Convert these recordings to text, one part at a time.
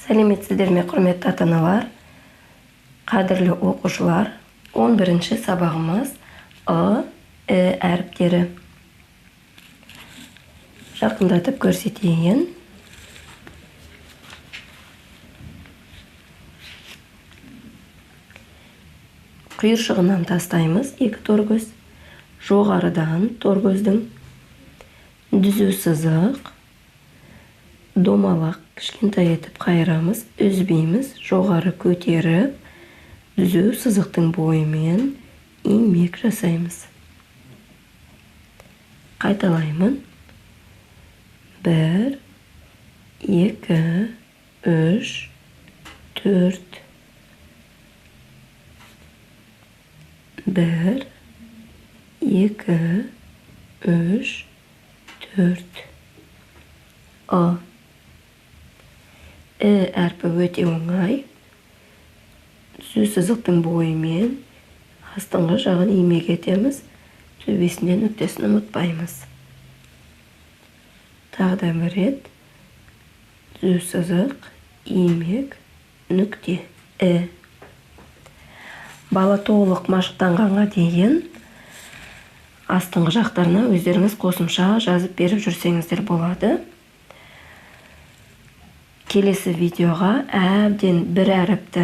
Сәлеметсіздер ме, құрметті ата-аналар, қадірлі оқушылар! 11 сабағымыз ы, і әріптері. Жақындатып көрсетейін. Құйыршығынан тастаймыз екі торкөз, жоғарыдан торкөздің түзу сызық, домалақ кішкентай етіп қайырамыз, үзбейміз, жоғары көтеріп, түзу сызықтың бойымен имек жасаймыз. Қайталаймын. 1, 2, 3, 4. 1, 2, 3, 4. Ы. І әрпі өте оңай. Түзу сызықтың бойымен астыңғы жағын имек етеміз, төбесінде нүктесін ұмытпаймыз. Тағы да бір рет түзу сызық, имек, нүкте, і. Бала толық машықтанғанға дейін астыңғы жақтарына өздеріңіз қосымша жазып беріп жүрсеңіздер болады. Келесі видеоға әбден бір әріпті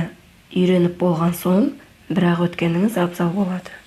үйреніп болған соң, бірақ өткеніңіз абзал болады.